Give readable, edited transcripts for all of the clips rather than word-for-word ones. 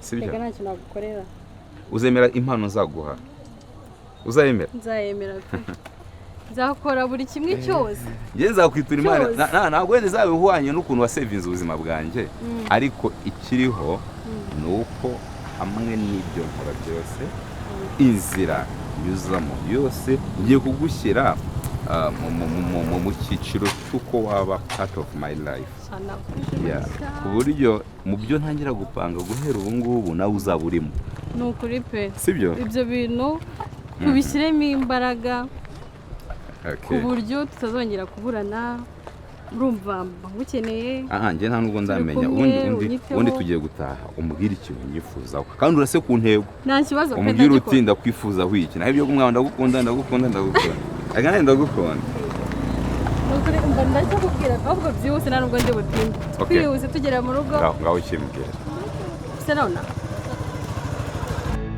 Sibyo? Reka, ntacyo nagukorera. Uzemera impano nzaguha? Uzayemera? Nzayemera pe, nzakora buri kimwe cyose. Njye nzakwitura Imana. Cyose. Ntabwo wenda izaba ihwanye n'ukuntu wasevinze ubuzima bwanjye, ariko ikiriho ni uko hamwe n'ibyo nkora byose, inzira nyuzamo yose, ngiye kugushyira mu cyiciro cy'uko waba part of my life. Cyane. Yeah. Ku buryo mu byo ntangira gupanga guhera ubu ngubu nawe uzaba urimo. Ni ukuri pe. Sibyo? Ibyo bintu tubishyiremo imbaraga ku buryo tutazongera kuburana. Urumva mba ngukeneye. Aha njye nta nubwo Turi ndamenya kumwe, ubundi undi unyiteho. Ubundi tugiye gutaha umbwire ikintu nyifuzaho kandi urase ku ntego. Nta kibazo pe. Umbwire uti Ndagikora. "Ndakwifuzaho iki." Naho ibyo kumwana, ndagukunda, ndagukunda, ndagukunda, ariko nanjye ndagukunda. Ni ukuri, umva, ndacyakubwira ahubwo byihuse, nta nubwo ndi butinde. Okay. Twihuse tugera mu rugo. Ngaho, ngaho ukimbwira. Se nona.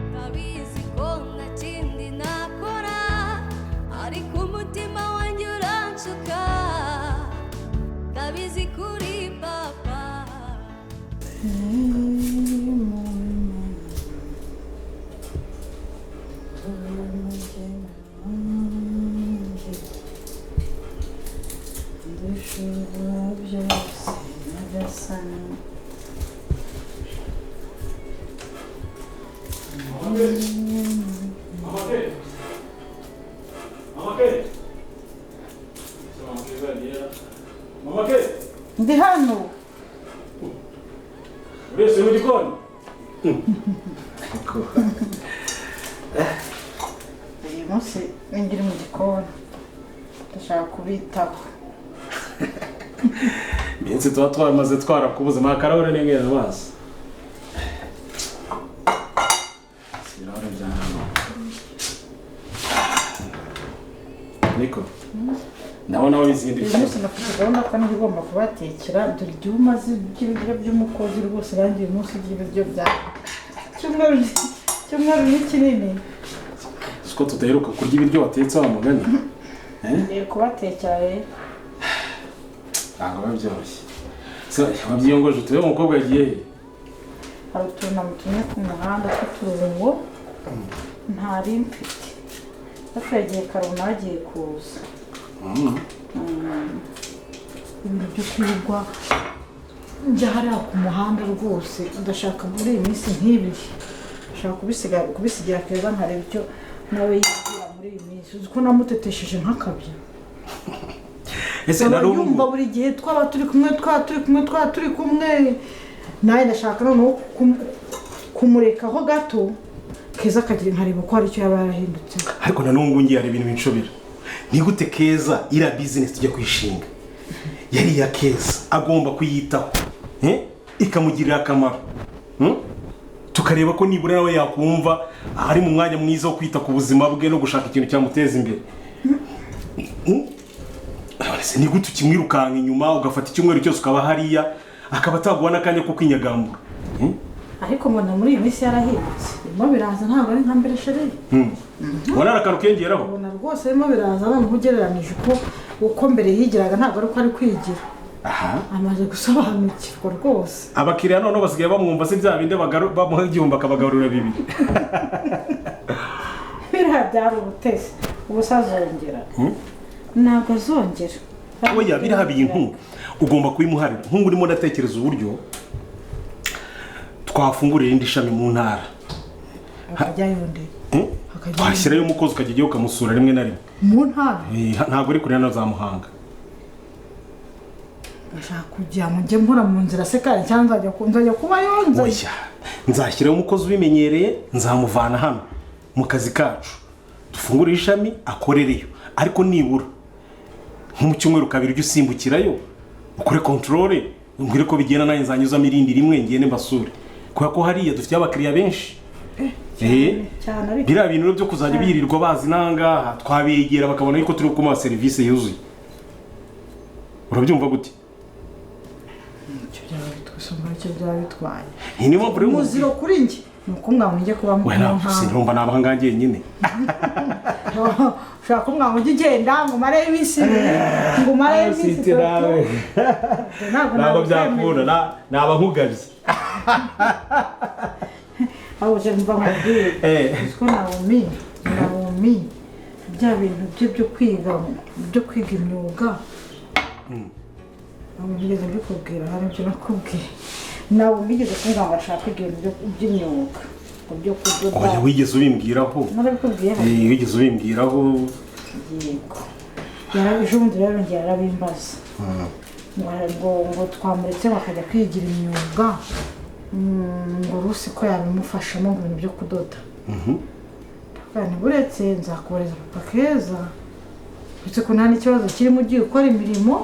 Ndabizi ko nta kindi nakora, ariko umutima wanjye uranshuka. Ndabizi kuri papa. Dushobora byose, Nyagasani. Mama Ke. Mama Ke. Mama Ke zagiye. Mama Ke. Ndi hano. Urese mu gikoni. Uyu munsi ninjira mu gikoni, ndashaka kubitaho. Iminsi tuba twamaze twarakubuze, nta karahure n'ingera amazi. Si ibirahure bya hano. Niko. Ndabona wizindukiye. Uyu munsi nafite gahunda ko niba igomba kubatekera. Dore igihe umaze urya ibiryo by'umukozi rwose, nanjye uyu munsi urya ibiryo bya cyumweru. Cyumweru ni kinini. Siko tudaheruka kurya ibiryo watetse wa mugani. Eh? Ngiye kubatekera rero. Ntabwo biba byoroshye. Se wabyiyongoje utuye umukobwa yagiye he? Hari utuntu namutumye ku muhanda tw'uturungo ntari mfite, ariko yagiye kare, ubu nawe agiye kuza. Ibintu byo kwirwa njya hariya ku muhanda rwose, ndashaka muri iyi minsi nk'ibiri, ndashaka kubisigira Keza, nkareba icyo nawe yigira muri iyi minsi. Uzi ko namutetesheje nk'akabya? Ese Aba nari ubu yumva buri gihe twaba turi kumwe, twaba turi kumwe, twaba turi kumwe. Nawe ndashaka noneho kumurekaho gato, Keza akagira, nkareba ko hari icyo yaba yarahindutse. Ariko na n'ubu ngiye hari ibintu binshobera. Ni gute Keza iriya business tujya kuyishinga yari iya Keza, agomba kuyitaho, eh? Ikamugirira akamaro? Tukareba ko nibura nawe yakumva ari mu mwanya mwiza wo kwita ku buzima bwe no gushaka ikintu cyamuteza imbere. None se ni gute ukimwirukanka inyuma, ugafata icyumweru cyose ukaba hariya, akaba ataguha n'akanya ko kwinyagambura? Ariko mbona muri iyi minsi yarahindutse, birimo biraza, ntabwo ari nka mbere, chéri. Ubona hari akantu kiyongeraho? Ubona rwose birimo biraza noneho, ugereranije uko mbere yigiraga, ntabwo ari uko ari kwigira. Amaze gusobanukirwa rwose. Abakiriya noneho basigaye bamwumva, si bya bindi bamuha 1000 akabagarura 2. Biriya byari ubutesi. Ubu se azongera? Ntabwo azongera. Oya, biriya bintu ugomba kubimuharira. Nk'ubu urimo ndatekereza uburyo twafungura irindi shami mu ntara. Hakajyayo nde? Hmm? Hakajyayo? Twashyirayo umukozi, ukajya ujyayo ukamusura rimwe na rimwe. Mu ntara? Ntabwo ari kure na za Muhanga. Ndashaka kugira ngo njye mpora mu nzira se kandi, cyangwa nzajya kubayo nza? Oya, nzashyiraho umukozi ubimenyereye, nzamuvana hano mu kazi kacu, dufungure ishami akorereyo, ariko nibura nko mu cyumweru kabiri ujye usimbukirayo ukore contrôle, mbwire ko bigenda, nanjye nzanyuzamo irindi rimwe ngende mbasure, kubera ko hariya dufite abakiriya benshi. Cyane ariko. Biriya bintu rero byo kuzajya birirwa bazi n'ahangaha, twabegera bakabona yuko turi kumuha serivisi yuzuye. Urabyumva gute? Icyo byaba bitwaye, icyo byaba bitwaye. Iyi niyo mpamvu rero Umuziro kuri njye ni uko mwanga ujye kuba mu We, ntabwo ntara. sinumva naba ahangaha njyenyine. Ushobora kumwanga ujye ugenda ngo umareyo iminsi 2, ngo umareyo iminsi 3. Ntabwo Ntabwo nabikwemera. byakunda, naba nkugabye. Aho uje mva nkubwire. Uziko Nawomi bya bintu bye byo kwiga imyuga, ntabwo nigeze mbikubwira, hari ibyo nakubwiye. Ntabwo nigeze kumbwira ngo ashaka kwiga ibintu by'imyuga, ngo byo kudoda. Oya, wigeze ubimbwiraho. Narabikubwiye. Wigeze ubimbwiraho. Yego. Ejo bundi rero yongera arabimbaza ngo twamuretse bakajya kwigira imyuga, ngo Rusi ko yabimufashamo, ngo ibintu byo kudoda. Ndavuga nti buretse nzakubareza papa Keza, uretse ko nta n'ikibazo kirimo, ugiye ukora imirimo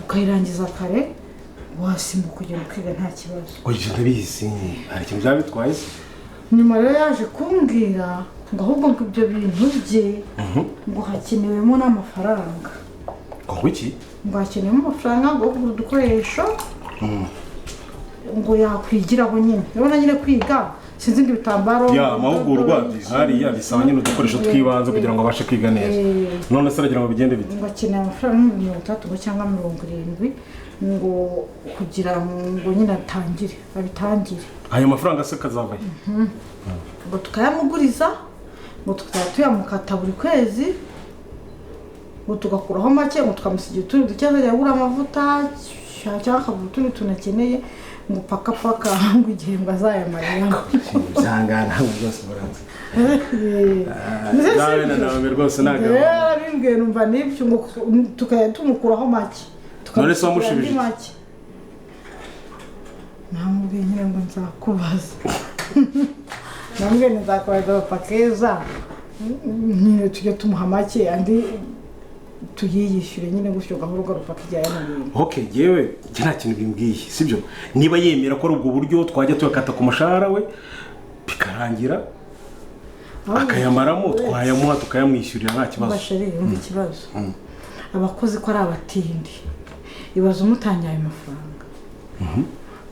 ukayirangiza kare, wasimbuka ukugenda ukiga nta kibazo. Oya, ibyo ndabizi, hari ikintu byaba bitwaye se? Nyuma rero yaje kumbwira ngo ahubwo ngo ibyo bintu bye ngo hakenewemo n'amafaranga. Ngo iki? Ngo hakenewemo amafaranga ngo yo kugura udukoresho ngo yakwigiraho nyine. Urabona nyine kwiga, sinzi ngo ibitambaro. Ya amahugurwa hariya bisaba nyine udukoresho tw'ibanze kugira ngo abashe kwiga neza. None se aragira ngo bigende bite? Ngo akeneye amafaranga 60,000 ngo cyangwa 70 ngo kugira ngo nyine atangire, abitangire. Ayo mafaranga se kazava he? Ngo tukayamuguriza, ngo tukazajya tuyamukata buri kwezi, ngo tugakuraho make, ngo tukamusigira utundi duke azajya agura amavuta cyangwa akagura utundi tuntu akeneye, ngo paka paka ngo igihe ngo azayamarira. Byangana ntabwo rwose muranzi. Nawe na nawe rwose ntabwo. Yarabimbwiye numva nibyo, ngo tukajya tumukuraho make. None se wamushubije iki? Make namubwiye nyine ngo nzakubaza, namubwiye ngo nzakubaza papa Keza nyine, tujye tumuha make andi tuyiyishyure nyine gutyo gahoro gahoro paka igihe ayananiye. Ok, yewe njye nta kintu bimbwiye, sibyo? Niba yemera ko ari ubwo buryo twajya tuyakata ku mushahara we bikarangira akayamaramo, twayamuha tukayamwishyurira nta kibazo. Bashari, yumva ikibazo, abakozi ko ari abatindi. Ibaza umutangiye ayo mafaranga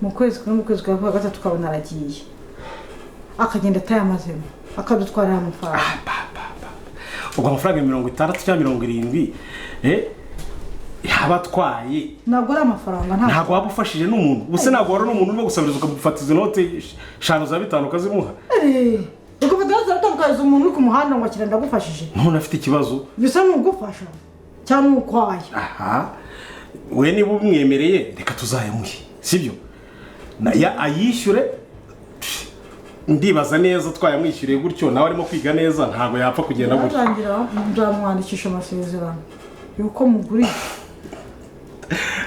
mu kwezi kumwe, mu kwezi kwa gatatu ukabona aragiye, akagenda atayamazemo, akadutwarira amafaranga. Ubwo amafaranga 60 cyangwa 70 yaba atwaye? Ntabwo ari amafaranga, ntabwo. Ntabwo waba ufashije n'umuntu ubuse, ntabwo wari n'umuntu urimo gusabiriza ukamufata izo note eshanu za bitanu ukazimuha. Ugafata inote ukahereza umuntu uri ku muhanda ngo akira ndagufashije? None afite ikibazo. Bisa n'ugufasha cyangwa n'ukwaye. Aha we niba ubimwemereye, reka tuzayamuhe, sibyo? Ya ayishyure. Ndibaza neza twayamwishyuriye gutyo, nawe arimo kwiga neza, ntabwo yapfa kugenda gutyo. Yatangira nzamwandikisha amasezerano yuko muguriye.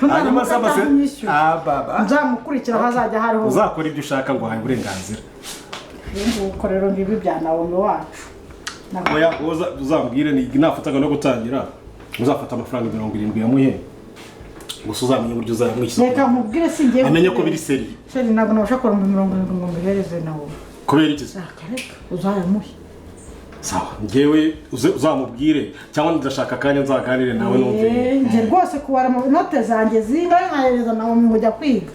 Hanyuma se Ah, baba. Nzamukurikira aho azajya hariho. Uzakora ibyo ushaka, ngo uhaye uburenganzira. Nguko rero, ngibi bya Nawomi wacu. Oya, uzambwire ni nafataga no gutangira, uzafata amafaranga 70 yamuhe, gusa uzamenye uburyo uzayamwishyura. Reka nkubwire, singiye. Amenye ko biri sérieux. Chéri, ntabwo nabasha kuramba 70 ngo mbihereze nawe. Kubera iki se? Reka, uzayamuhe. Sawa, njyewe uzamubwire cyangwa ndashaka akanya nzaganire nawe numve. Njye rwose kubara inote zanjye zingahe nkahereza nawe ngo ujya kwiga,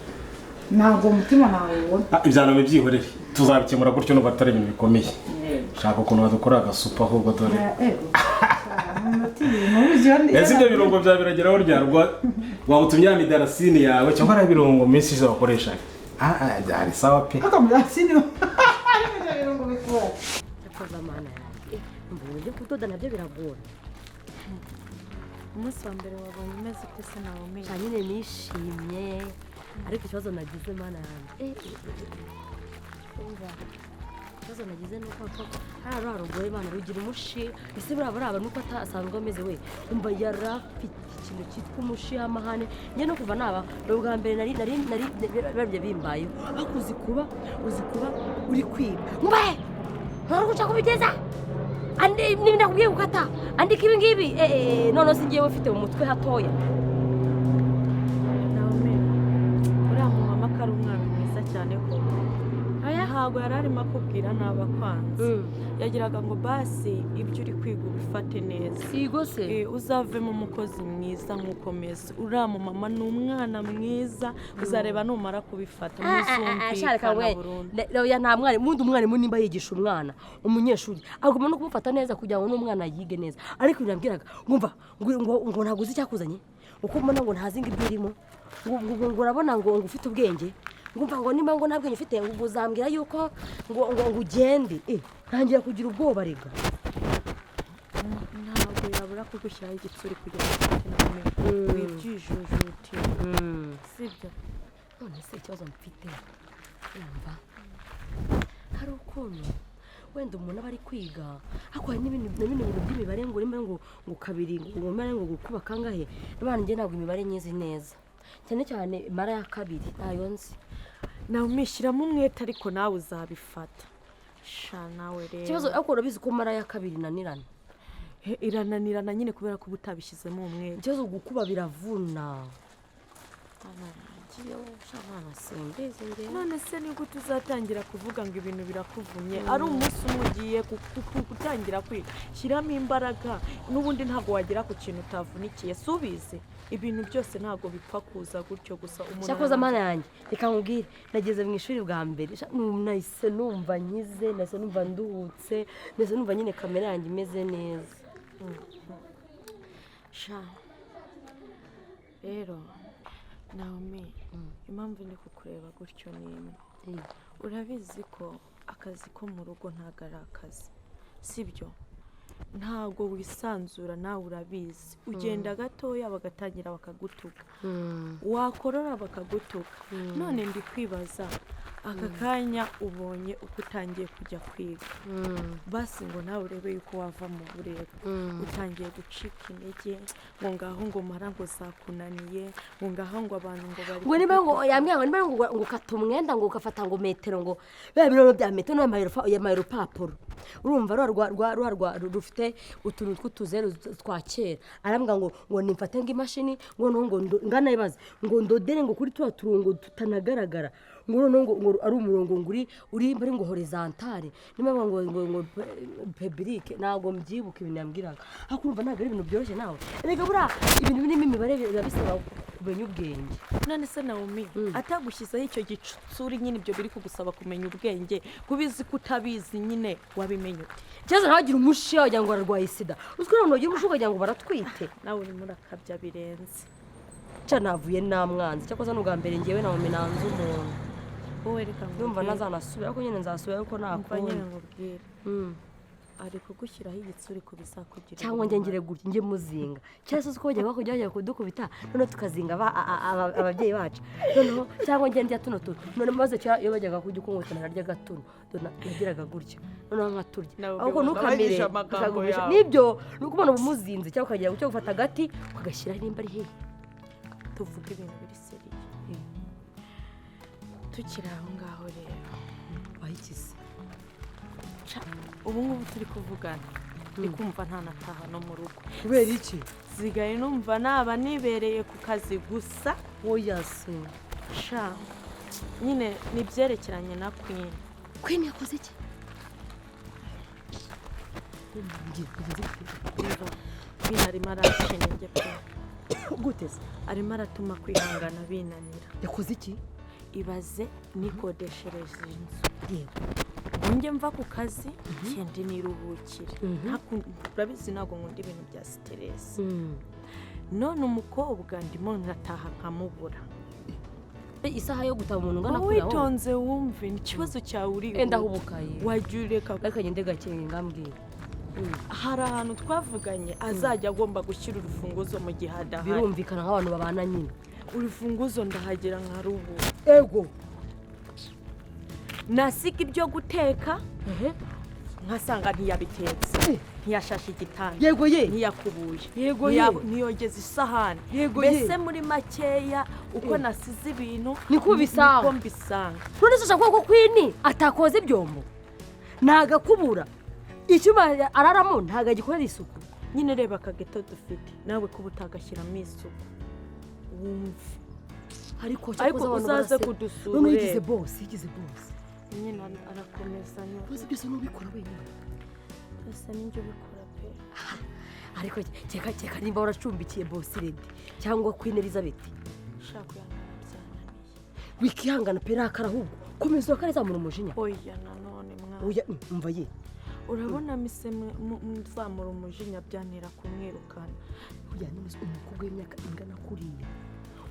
ntabwo umutima nawubona. Ah, ibya nawe byihorere, tuzabikemura gutyo, nubwo atari ibintu bikomeye. Shaka ukuntu badukora agasupu ahubwo dore. Ese ibyo birungo byawe birageraho ryarwa? Waba utumye ya midarasini yawe cyangwa ari ibirungo mu minsi ishize wakoreshaga? Ah ah, byari sawa pe. Ariko midarasini ibyo birungo bikora. Yakoze amana yanjye, umva, ibintu byo kudoda nabyo biragora. Umunsi wa mbere wabonye umeze ute se nawe? Sha nyine nishimye, ariko ikibazo nagize, mana yanjye, umva, ikibazo nagize ni uko hariya ruriya rugore bana rugira umushi ese buriya buriya nuko asanzwe ameze we. Umva, yari afite ikintu cyitwa umushi w'amahane. Njye no kuva naba ni ubwa mbere nari nari bimbayeho, ariko uzi kuba uri kwiga mbe ntari guca kubigeza andi niba ndakubwiye gukata andika ibi ngibi, none se ngewe ufite mu mutwe hatoya. Nawe uriya mumama ko ari umwana mwiza cyane koko, ntabwo yari arimo akubwira nabi akwanze, yagiraga ngo basi ibyo uri kwiga ubifate neza. Sigo se? Uzavemo umukozi mwiza nk'uko meze. Uriya mumama ni umwana mwiza, uzareba numara kubifata Shareka muzumvikana we burundu. Oya, nta mwarimu undi, umwarimu nimba yigisha umwana umunyeshuri agomba no kumufata neza kugira ngo n'umwana yige neza. Ariko birambwiraga ngumva ngo ntabwo uzi icyakuzanye, uko mbona ngo ntazi ngo ibyo urimo, ngo urabona ngo ufite ubwenge. Ngumva ngo nimba ngo nta bwenge ufite, ngo uzambwira yuko ngo ugende. Ntangira kugira ubwoba rega. Ntabwo yabura kugushyiraho igitsuri kugira ngo ufate nawe wibyijujutire, sibyo? None se ikibazo mfite, urumva hari ukuntu wenda umuntu aba ari kwiga, ariko hari n'ibindi na bino bintu by'imibare, ngo urimo ngo kabiri, ngo umare, ngo gukuba kangahe. Abana, njye ntabwo imibare nyizi neza, cyane cyane mara ya kabiri ntayo nzi. Nawe umishyiramo umwete, ariko nawe uzabifata sha, nawe rero. Ikibazo ariko urabizi ko mara ya kabiri inanirana. Irananirana nyine kubera ko uba utabishyizemo umwete. Ikibazo gukuba biravuna. Simbizi njyewe. None se ni gute uzatangira kuvuga ngo ibintu birakuvumye ari umunsi umwe ugiye gutangira kwiga? Shyiramo imbaraga, n'ubundi ntabwo wagera ku kintu utavunikiye, si ubizi? Ibintu byose ntabwo bipfa kuza gutyo gusa umuntu Cyakoze mana yanjye, reka nkubwire, nageze mu ishuri bwa mbere, nahise numva nkize, nahise numva nduhutse, nahise numva nyine kamere yanjye imeze neza. Sha rero Naomi, impamvu ndi kukureba gutyo ni imwe. Urabizi ko akazi ko mu rugo ntabwo ari akazi, sibyo? Ntabwo wisanzura, nawe urabizi. Ugenda gatoya bagatangira bakagutuka, wakorora bakagutuka. None ndi kwibaza, aka kanya ubonye uko utangiye kujya kwiga, basi ngo nawe urebe yuko wava mu burere, utangiye gucika intege, ngo ngaho ngo mara ngo zakunaniye, ngo ngaho ngo abantu ngo bari Ngo niba ngo yambwira ngo niba ngo ukata umwenda, ngo ugafata ngo metero, ngo biba biro bya metero, yambaye urupapuro, urumva rwa rufite utuntu tw'utuzeru twa kera. Arambwira ngo nimfate ngo imashini, ngo noneho ngo nganayibaze ngo ndodere ngo kuri tuba turungo tutanagaragara, ngo noneho ngo ari umurongo ngo uri muri ngo horizontale, niba ngo peburike. Ntabwo mbyibuka ibintu yambwiraga, ariko urumva ntabwo ari ibintu byoroshye. Nawe erega buriya ibintu birimo imibare biba bisaba kumenya ubwenge. None se Naomi, atagushyizeho icyo gitsuri nyine, ibyo biri kugusaba kumenya ubwenge, kubizi ko utabizi nyine, wabimenya ute? Ikibazo nawe agira umushiha wagira ngo ararwaye sida. Uziko abantu bagira umushiha ukagira ngo baratwite. Nawe urimo urakabya birenze. Nca navuye namwanze. Cyakoze ni ubwa mbere ngewe nawe nanze umuntu. Wowe reka Ndumva nkubwire. ntazanasubira, ariko nyine nzasubira, ariko Umva nyine ntakundi. nkubwire, ari kugushyiraho igitsuri ku bizakugirira Cyangwa njye ngire gutya, njye muzinga, cyangwa se uko bajya bakujya bajya kudukubita, noneho tukazinga ababyeyi bacu, noneho cyangwa njye ndya tuno tuntu noneho. Maze kera iyo bajyaga kujya ukunkubita, nararyaga tuno. Nagiraga gutya noneho nkaturya. Nawe Ahubwo ntukamire ugabanyije amagambo ukagumisha. yawe. Nibyo, ni uko ubona umuzinze, cyangwa ukagira gutya ugafata agati ukagashyira nimba ari hehe. Tuvuge ibintu biri sérieux tukiri aho ngaho rero. Wayikize. Ca, ubu ngubu turi kuvugana ndi kumva ntanataha no mu rugo. Kubera iki? Sigaye numva naba nibereye ku kazi gusa. Oya se. Sha nyine ni ibyerekeranye na Queen. Queen yakoze iki? Ngira bigenze bite? Queen arimo araca intege pe. Gute se? Arimo aratuma kwihangana binanira. Yakoze iki? Ibaze nikodeshereje inzu, Yego. njye mva ku kazi ngende niruhukire. Urabizi ntabwo nkunda ibintu bya stress. None umukobwa ndimo ndataha nkamubura. Isaha yo gutaba umuntu ungana kuriya wowe? Witonze wumve, ni ikibazo cyawe uri Enda hubukaye. Wajya ureka. Reka ngende gake, ngambwira. Hari ahantu twavuganye azajya agomba gushyira urufunguzo mu gihe adahari. Birumvikana, nk'abantu babana nyine. Urufunguzo ndahagera nkarubura. Ego. Nasiga ibyo guteka nkasanga ntiyabitetse, ntiyashashe igitanda, Yego ye. ntiyakubuye, Yego ye. ntiyogeza isahani. Yego ye. Mbese muri makeya, uko nasize ibintu Niko ubisanga. Niko mbisanga. None se ushaka ko Queen atakoza ibyombo, ntagakubura, icyumba araramo ntago agikorera isuku? Nyine reba akageto dufite, nawe kuba utagashyiramo isuku, wumve. Ariko Ariko cyakoze abantu uzaze kudusura none yigize urebe. boss, yigize boss. Nyine arakomeza nyine. Boss, byose n'ubikora wenyine? Byose ninjye ubikora pe. Ariko keka nimba waracumbikiye boss lady cyangwa Queen Elizabeth. Shaka kwihangana byananiye. Wikihangana pe, rakara ahubwo, komeza urakare, zamura umujinya. Oya nanone mwana. Oya, umva ye. Urabona mise muzamura umujinya byantera kumwirukana. Oya, none se umukobwa w'imyaka ingana kuriya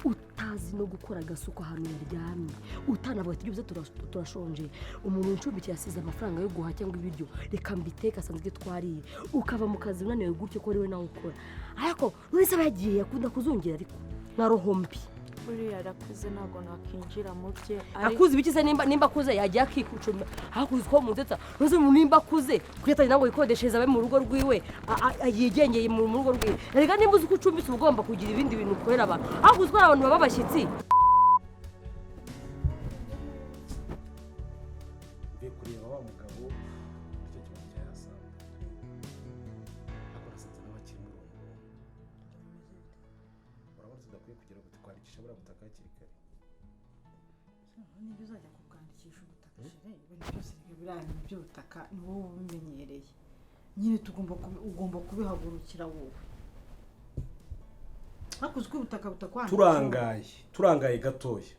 uta Utazi no gukora agasuku ahantu yaryamye, utanavuga ati byibuze turashonje, umuntu uncumbikiye yasize amafaranga yo guhaha cyangwa ibiryo, reka mbiteke asanzwe twariye. Ukava mu kazi unaniwe gutyo ko ari we nawe ukora, ariko none se aba yagiye akunda kuzungera, ariko nka roho mbi. Buriya arakuze, ntabwo nakinjira mu bye, ariko Akuze ibiki se? Nimba akuze yagiye akikucuma hakuze uko munzetsa. Ntuzi umuntu nimba akuze kuko atangira ngo yikodeshereze, abe mu rugo rwiwe, yigengeye mu rugo rwiwe. Erega nimba uzi ko ucumbitse, uba ugomba kugira ibindi bintu ukorera abantu, ariko uzi ko hari abantu baba abashyitsi. Mvuye kureba wa mugabo icyo kibazo cya yasambu, ariko nasanze nawe akiri murongo. Urabona tudakwiye kugira ngo kwandikisha buriya butaka hakiri kare. Niba uzajya kubwandikisha ubutaka, chéri, ibintu byose biriya bintu by'ubutaka ni wowe ubimenyereye nyine, ugomba kubihagurukira wowe, ariko uzi ko ubutaka butakwanditseho. Turangaye gatoya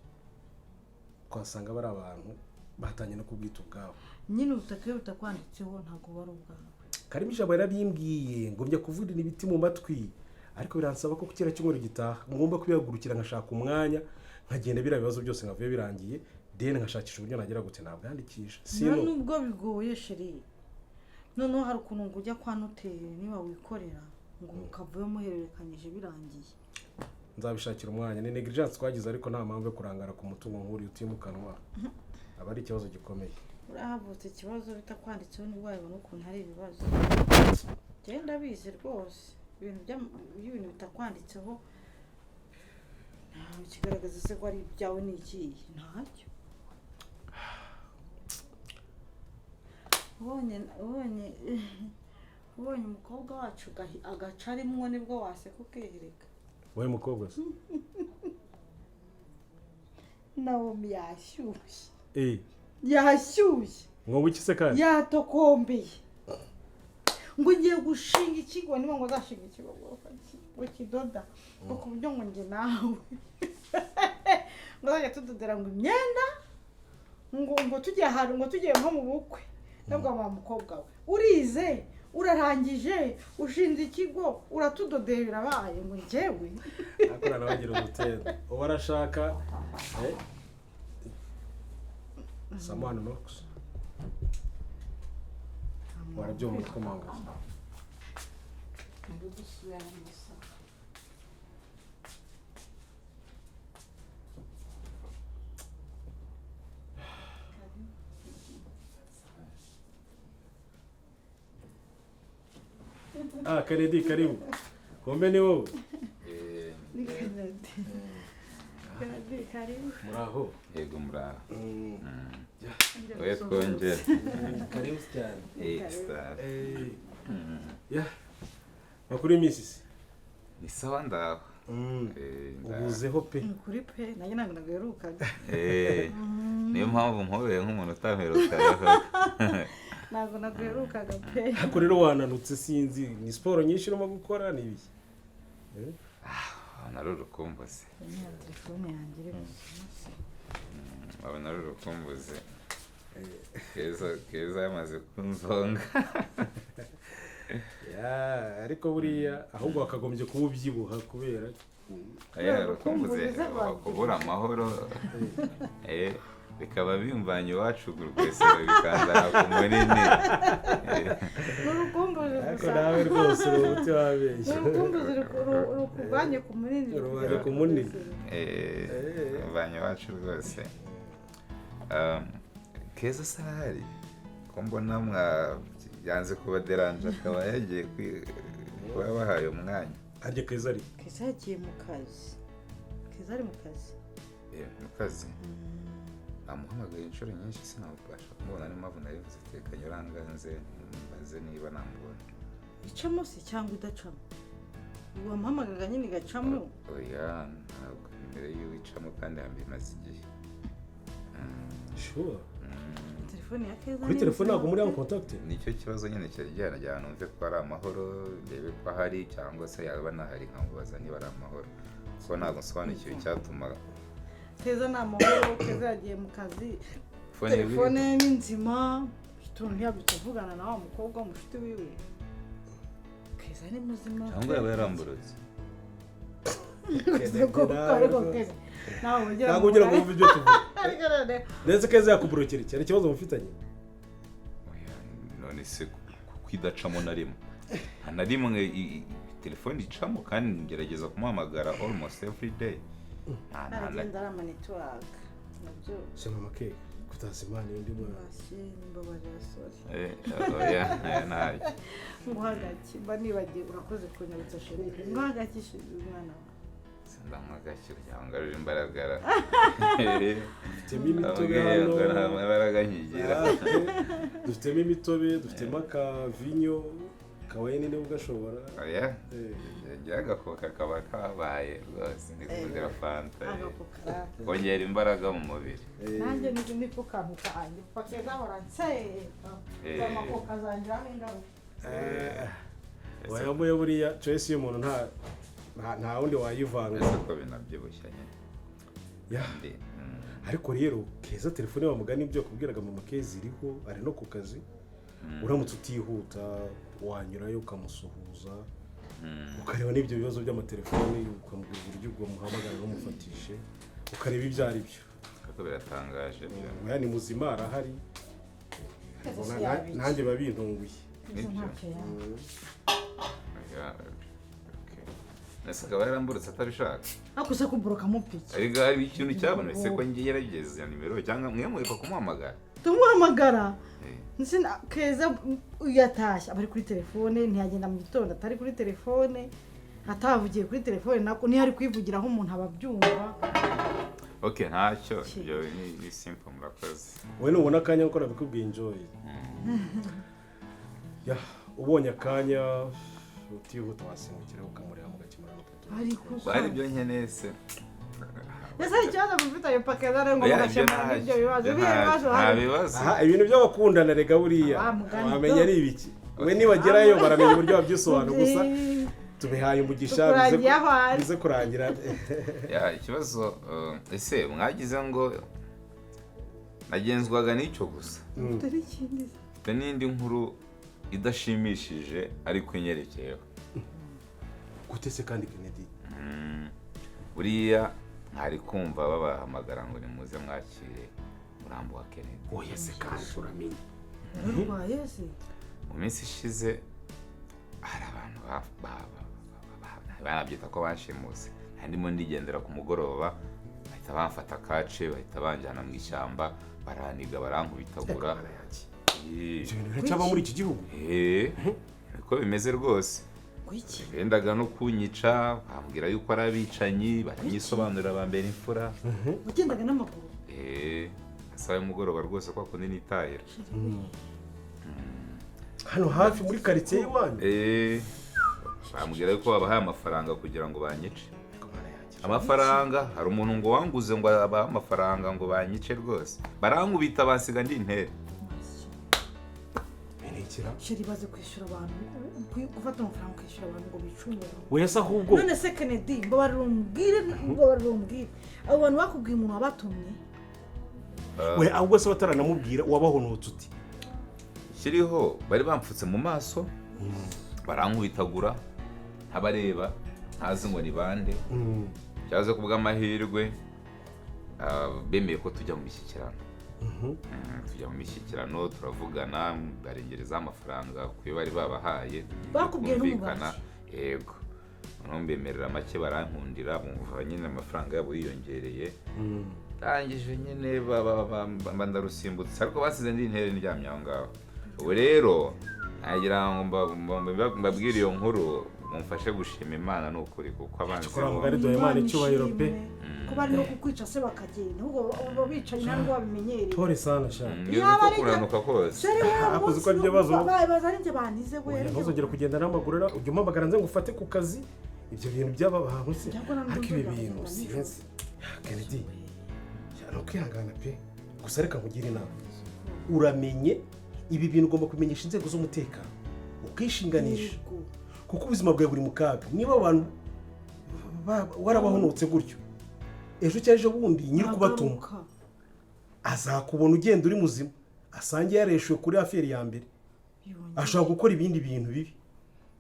twasanga bari abantu batangiye no kubwita ubwabo. Nyine ubutaka iyo butakwanditseho ntabwo buba ari ubwawe. Karimo ijambo yarabimbwiye, ngombye kuvurira ibiti mu matwi, ariko biransaba ko kera cyumweru gitaha ngomba kubihagurukira, nkashaka umwanya nkagenda, biriya bibazo byose nkavuye birangiye, then nkashakisha uburyo nagera gute nabwandikisha. Nta Sino nubwo bigoye, chéri. Noneho hari ukuntu ngo ujya kwa noteri, niba wikorera ngo mukavuyo muhererekanyije birangiye. Nzabishakira umwanya. Ni negligence twagize, ariko nta mpamvu yo kurangara ku mutungo nk'uriya utimukanwa, aba ari ikibazo gikomeye. Buriya havutse ikibazo bitakwanditseho nibwo wabibona ukuntu ari ibibazo. Genda bizi rwose, ibintu by'ibintu bitakwanditseho nta kigaragaza se ko ari ibyawe, ni ikihe? Ntacyo. Ubonye umukobwa wacu agaca arimwo, nibwo waseka ukihirika. Wowe mukobwa se? Nawomi yashyushye. Eh. Yashyushye. Ngo iki se kandi? Yatokombeye ngo ngiye gushinga ikigo, niba ngo azashinga ikigo ngo kidoda, ngo ku buryo ngo njye nawe ngo azajya tudodera ngo imyenda, ngo tugiye ahantu, ngo tugiye nko mu bukwe. Nabwo wa mukobwa we, urize, urarangije, ushinze ikigo, uratudodera, birabaye, ngo njyewe. Akora nawe agira udutendo, uba arashaka eh someone knocks, warabyumva utwomangaza. Ndi gusubira mu masaha. Ah, Kennedy, karibu. Kumbe ni wowe. Ni Kennedy. Kennedy, karibu. Muraho? Yego, muraho. Oya, twongere. Karibu cyane. Eh, star. Eh, ya makuru y'iminsi se? Ni sawa, ndaho. Eh, ndaho. Ubuzeho pe. Ni ukuri pe, nanjye ntabwo nagaherukaga. Eh, niyo mpamvu mpobeye nk'umuntu utamperukaga. Ntabwo naguherukaga pe. Ariko rero wananutse, sinzi ni siporo nyinshi urimo gukora, ni ibiki? Eh? Wabona ari urukumbuzi. Niya telefone yanjye iri gusoma. Wabona ari urukumbuzi. Keza, Keza yamaze kunzonga. Ya, ariko buriya ahubwo wakagombye kuba ubyibuha kubera Aya, urukumbuzi. Urukumbuzi Kubura amahoro. Eh, bikaba bimvanye iwacu rwesero bikanzana ku munini. Eh, Ni urukumbuzi Ariko gusa. nawe rwose uri umuti Ni wabeshya. urukumbuzi rukuvanye ku munini. Rubanye ku munini. Eh, bimvanye iwacu rwose. Keza se arahari? Ko mbona mwa yanze kubaderanja, akaba yagiye kuba bahaye umwanya. Harya Keza ari? Keza yagiye mu kazi, Keza ari mu kazi. Eh, mu kazi. Namuhamagaye inshuro nyinshi sinabasha kumubona, niyo mpamvu narivuze teka nyuranganze mbaze niba namubona. Icamo se cyangwa idacamo? Wamuhamagaga nyine igacamo. Oya, ntabwo imbere yiwe icamo, kandi bimaze igihe. Sure? Telefone ya Keza Kuri ni telefone nzima ntabwo muri pe. en contact? Nicyo kibazo nyine cyari gihari, numve ko ari amahoro, ndebe ko ahari cyangwa se yaba anahari nkamubaza niba ari amahoro, kuko ntabwo nsobanukiwe icyatuma. Keza ni amahoro, Keza yagiye mu kazi. Phone ye Telefone ye ni nzima, utuntu ntiyabyutse avugana na wa mukobwa w'umushuti wiwe. Keza ni muzima. Cyangwa yaba yaramburutse. Ariko Keza Nawe ugira Ntabwo ugira ngo wumve ibyo tuvuga. Ariko noneho Ndetse Keza yakuburokera iki? Hari ikibazo mufitanye? Oya, none se kwidacamo na rimwe, nta na rimwe telefone icamo, kandi ngerageza kumuhamagara almost every day. Nta Aragenda ari ama network nabyo. Se mama ke kutazi Imana iyo ndi mwana. Mbabarira, sorry. Oya, ntacyo. Nguhagaki mba nibagiwe, urakoze kunyibutsa, chéri. Nguhagaki, chéri, umwana wawe. Ndanywa gake kugira ngo ngarure imbaraga. Dufitemo imitobe hano. Nta mbaraga nkigira. Dufitemo imitobe, dufitemo akavinyo kawaye niba ugashobora. Oya, njye agakoka kaba kabaye rwose, ndikundira Fanta. Agakoka. Kongera imbaraga mu mubiri. Nanjye niko kantu kanjye pakeza baranseka. Amakoka azangiraho ingaruka. Wayambuye buriya choice y'umuntu, nta wundi wayivanga. Ese ko binabyibushye nyine. Ya. Ariko rero Keza, telefone wa mugani ibyo yakubwiraga mama Keza iriho, ari no ku kazi. Uramutse utihuta wanyurayo ukamusuhuza, ukareba n'ibyo bibazo by'amatelefoni, ukamubwira uburyo ubwo muhamagara numufatishe, ukareba ibyo ari byo. Ariko biratangaje byo. Oya, ni muzima, arahari. Keza si yabiki. Nanjye biba bintunguye. Keza ntacyo yaba. Oya, okay. Ese akaba yaramburutse atabishaka? Ariko se kuburoka mupiki? Ariko hari ikintu cyabonetse ko ngerageza nimero, cyangwa mwe mwibuka kumuhamagara? Tumuhamagara. Keza yatashye aba ari kuri telefone, ntiyagenda mu gitondo atari kuri telefone, atavugiye kuri telefone nako niyo ari kwivugiraho umuntu aba abyumva. Ok, ntacyo, ibyo ni simple, murakoze. Wowe nubona akanya gukora bikubwiye, enjoy ya. Ubonye akanya utihuta wasimbukira ukamureba mugakemura n'utwo. Ariko Hari ibyo nkeneye se? Ese hari ikibazo mufitanye pakeza rero ngo Oya, ibyo mugakemura ibyo ntacyo. bibazo? Ibyo Ibihe bibazo? ntacyo. Nta Hari bibazo. Aha ibintu by'abakundana rega buriya Wa mugani wamenya do. ari ibiki, we nibagerayo baramenya uburyo babyisobanura. Gusa tubihaye umugisha bize Tukurangiye aho ari. Bize kurangira. Ya, ikibazo ese mwagize ngo nagenzwaga n'icyo gusa? Ufite n'ikindi se? Mfite n'indi nkuru idashimishije ariko inyerekeyeho. Gute se kandi, Kennedy? Buriya mwari kumva babahamagara ngo nimuze mwakire umurambo wa Kennedy. Oya se kandi, uramenye. Yararwaye se? Mu minsi ishize hari abantu banabyita ko banshimuse. Nari ndimo ndigendera ku mugoroba, bahita bamfata akace, bahita banjyana mu ishyamba, baraniga, barankubitagura. Ibyo bintu biracyaba muri iki gihugu? Niko bimeze rwose. Kuki? Bendaga no kunyica, bambwira yuko ari abicanyi, baranyisobanurira, bambera imfura. Wagendaga n'amaguru? Amasaha y'umugoroba rwose, kwa kundi nitahira. Hano hafi muri karitsiye y'iwanyu? Bambwira yuko babahaye amafaranga kugira ngo banyice. Ariko Mana yanjye. Amafaranga, hari umuntu ngo wanguze ngo abahe amafaranga ngo banyice rwose, barankubita bansiga ndi intere. Binikira. Chéri, baze kwishyura abantu, gufata amafaranga ukishyura abantu ngo bice umuntu. Oya se ahubwo. None se Kennedy, mbabarira umbwire, mbabarira umbwire, abo bantu bakubwiye umuntu wabatumye? We ahubwo se bataranamubwira, wabahonotse uti? Kiriho bari bamfutse mu maso, barankubitagura ntabareba, ntazi ngo ni bande. Cyaze ku bw'amahirwe bemeye ko tujya mu mishyikirano. Tujya mu mishyikirano, turavugana, barengerezaho amafaranga ku yo bari babahaye. Bakubwiye Twumvikana. n'umubare? Yego, noneho mbemerera make, barankundira, bumva nyine amafaranga yabo yiyongereye. Ndangije nyine mba ndarusimbutse, ariko basize ndi intere ndyamye aho ngaho. Ubu rero nagira ngo mbabwire iyo nkuru, mumfashe gushima Imana, ni ukuri, kuko abanzi Cyakora bo mugari duhaye Imana icyubahiro pe. Ko bari no kukwica se bakagenda, ahubwo abo bicanyi nta nubwo babimenyereye. Pole sana sha. Iyo Yaba uko ari kuranuka kose. Chéri, we Hakoze uko aribyo bibazo. Baza ari njye banize we. Oya, ntuzongere kugenda n'amaguru rero, ujya umpamagara nze ngufate ku kazi. Ibyo bintu by'aba bantu se? Cyangwa ntabwo Ariko ibi nzongera bintu kugenda nijoro. sinzi, Kennedy, ni ukwihangana pe. Gusa reka nkugire inama, uramenye ibi bintu ugomba kumenyesha inzego z'umutekano, ukishinganisha, Yego. kuko ubuzima bwawe buri mu kaga. Niba abantu warabahonotse gutyo, ejo cyangwa ejo bundi nyiri kubatuma Agaruka. azakubona ugenda uri muzima, asange yareshuwe kuri affaire ya mbere. Yongeye. Ashobora gukora ibindi bintu bibi.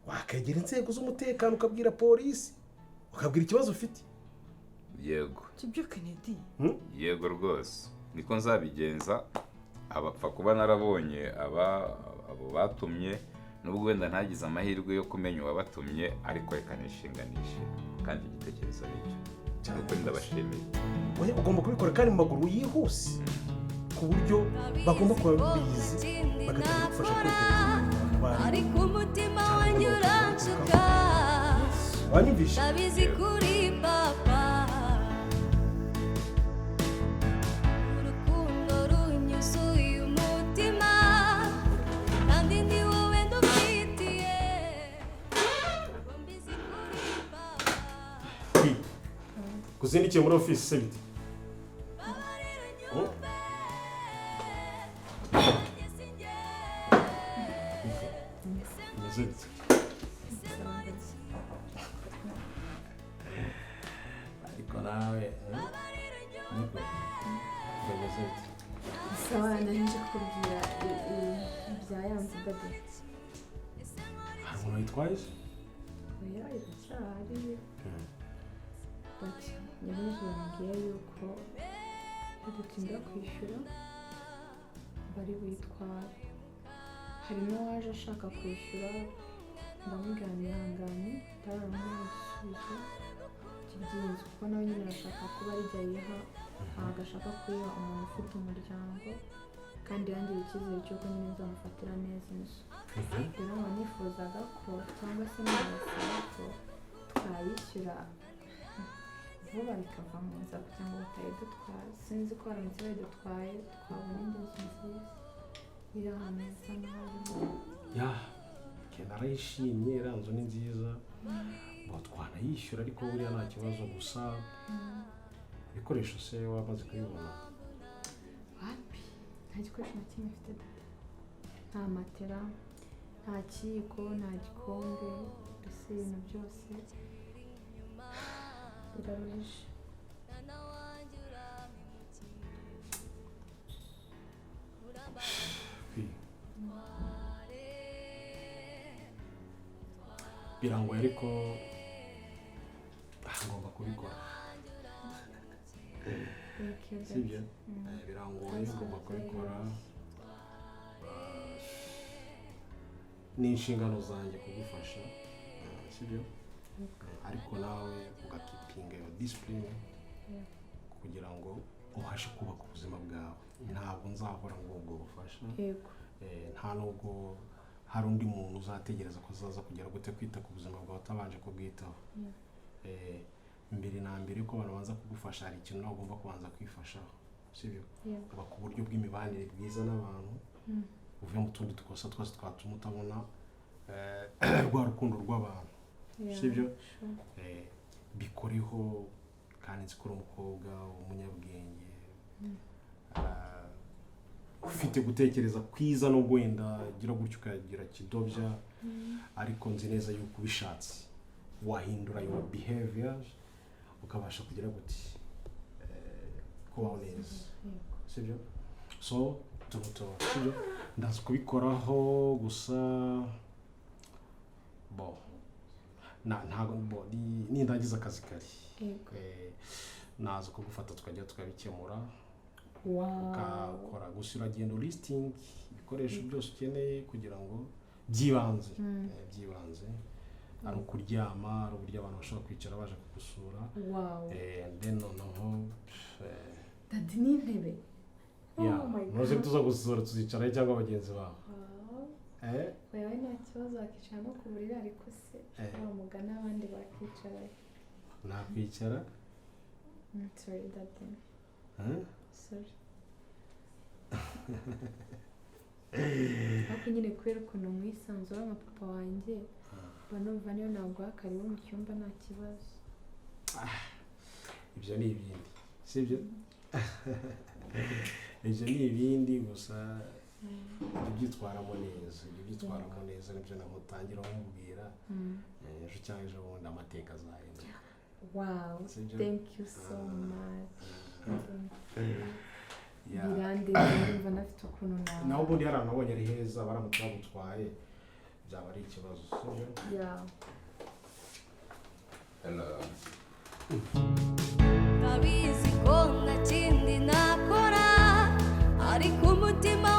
Wakegera inzego z'umutekano, ukabwira polisi, ukabwira ikibazo ufite. Yego. Sibyo, Kennedy? Yego rwose, niko nzabigenza. Abapfa kuba narabonye aba abo batumye, nubwo wenda ntagize amahirwe yo kumenya uwabatumye, ariko reka nishinganishe, kandi igitekerezo nicyo nuko ndabashimiye. Oya, ugomba kubikora kandi mu maguru yihuse, ku buryo bagomba kuba bizi, bagatangira gufasha kwegereza abantu bari. Ariko umutima wanjye uranshuka. Wanyumvishe? Ndabizi kuri papa, urukundo runyuzuye umutima, kandi ni wowe ndufitiye. Mbizi kuri papa. Kuzindikiye muri ofisi se bite? Babarira unyumve, njye si njye. Bimeze bite? Ese nkora iki? Ariko nawe, Babarira niko unyumve. bimeze bite? Sawa, nari nje kukubwira ibya ya nzu, daddy. Hari umuntu witwaye se? Oya, iracyahari, but nyir'inzu yambwiye yuko nidutinda kwishyura bari buyitware. Hari n'uwaje ashaka kwishyura, ndamubwira nihangane, ndaramuha igisubizo cy'iby'inzu, kuko nawe nyine arashaka kuba arijya yiha, ntabwo ashaka kuyiha umuntu ufite umuryango, kandi yangiriye icyizere cy'uko nyine nzamufatira neza inzu. Rero nkaba nifuzaga ko, cyangwa se nabasaba ko twayishyura vuba bikava mu nzira kugira ngo batayidutwara. Sinzi ko baramutse bayidutwaye twabona indi nzu nziza iri ahantu hasa nk'aho ariho. Ya, narayishimye, iriya nzu ni nziza ngo twanayishyura, ariko buriya nta kibazo. Gusa ibikoresho se wamaze kubibona? Wapi, nta gikoresho na kimwe mfite, daddy. Nta matera, nta kiyiko, nta gikombe, mbese ibintu byose biraruhije. Mwana wanjye urampemukiye. Kwi- birangoye ariko ngomba kubikora. Thank you, daddy. Sibyo? Birangoye, ngomba kubikora. Ni inshingano zanjye kugufasha, sibyo? Ariko nawe ugakeepinga iyo discipline kugira ngo ubashe kubaka ubuzima bwawe. Ntabwo nzahora ngo ubwo bufasha. Nta nubwo hari undi muntu uzategereza ko azaza kugera gute kwita ku buzima bwawe utabanje kubwitaho. Mbere na mbere ko abantu babanza kugufasha, hari ikintu nawe ugomba kubanza kwifashaho, sibyo? Yego. Uba ku buryo bw'imibanire bwiza n'abantu, uve mu tundi dukosa twose twatuma utabona rwa rukundo rw'abantu, sibyo? Sure. Bikoreho, kandi nzi ko uri umukobwa w'umunyabwenge, ufite gutekereza kwiza, nubwo wenda ugira gutyo ukagira kidobya, ariko nzi neza yuko ubishatse wahindura your behavior, ukabasha kugira guti kubaho neza. Yego. Sibyo? So tubuto, sibyo, ndaza kubikoraho. Gusa bo na ntabwo bo nindangiza akazi kari naza kugufata tukajya tukabikemura. Ukakora gusa uragenda listing ibikoresho byose ukeneye kugira ngo by'ibanze, by'ibanze ari ukuryama, ari uburyo abantu bashobora kwicara baje kugusura. And then noneho Daddy, n'intebe. Yeah, Oh my ntuzi God. tuza gusura tuzicarayo cyangwa bagenzi bawe. Wow. Eh. Oya, nta kibazo, wakicara no ku buriri, ariko se wamugana abandi bakicara? Nakwicara. Sorry, daddy. Eh? Sorry, ariko nyine kubera ukuntu mwisanzura nka papa wanjye, mba numva niyo naguha karibu mu cyumba nta kibazo. Ibyo ni ibindi, sibyo? Ibyo ni ibindi. Gusa ibyo byitwaramo neza, ibyo byitwaramo neza nibyo namutangira nkubwira. Ejo cyangwa ejo bundi amateka azahinduka. Wow. Sibyo? Thank you so much. Thank you. Birandeba, ndumva nafite ukuntu nawe. Naho ubundi hari ahantu nabonye ari heza, baramutse bagutwaye byaba ari ikibazo, sibyo? Yeah. Hello. Ndabizi ko nta kindi nakora, ariko umutima